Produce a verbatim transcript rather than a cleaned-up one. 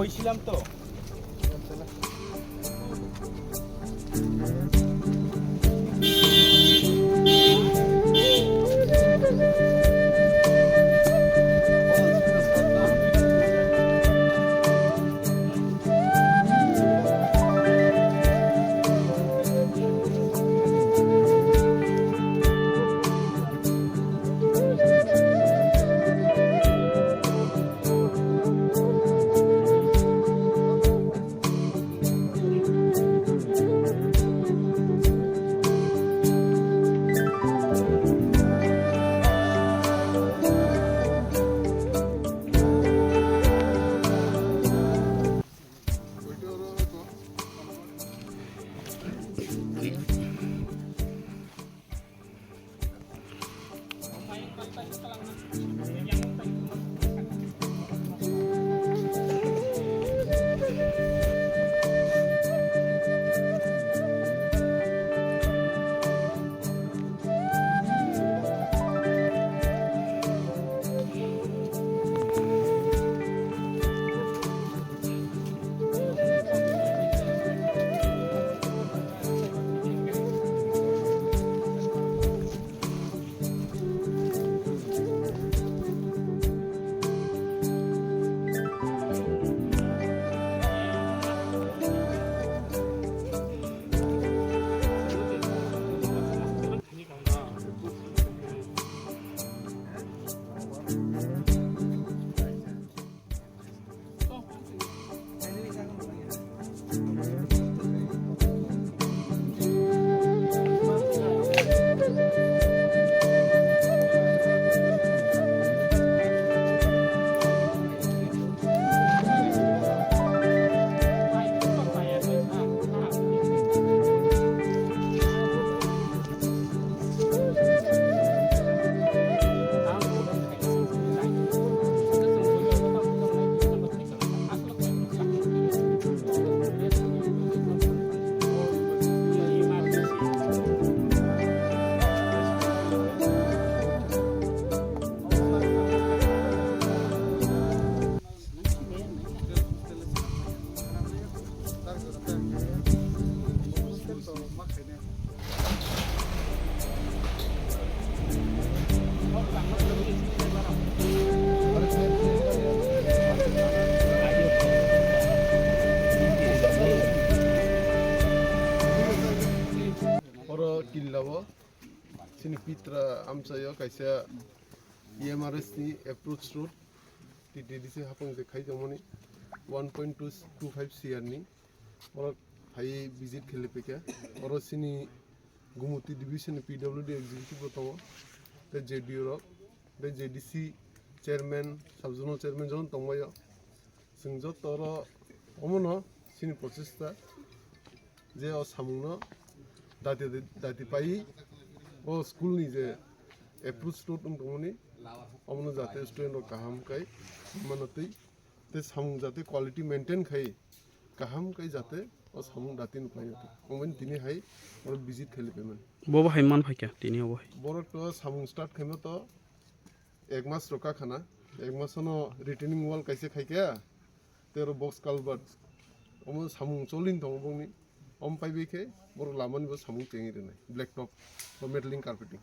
Bisilam to. Oro Killa o chini Pitra amchaio kaisa E M R S ni approach road T T D C hapung je khaijamani one point two two five C R ni oro phai visit khelai paikha. Oro chini Gumoti division ni P W D executive bo tongo, tei J D O rok, tei J D C chairman, sub zonal chairman jon tongbaio. Chwng joto oro omono chini prochesta je o samungno dati, dati pai o school ni je approach road wng tongmani omono jate student rok kaham kai mano twi tei samung jate quality maintain khai kaham kai jate o samung dati nuklai jate. Omo tini hai oro visit khailai paimani. Bobo hai man phaikha tini obo hai. Borok to samung start khaima to ek mas rok kakhana, ek mas no retaining wall kaisa khaikha, tei oro box culvert, omo samung cholin tongo bongni, om paibai khe borok lamani bo samung chengwi rwnai, black top bo metallic carpeting.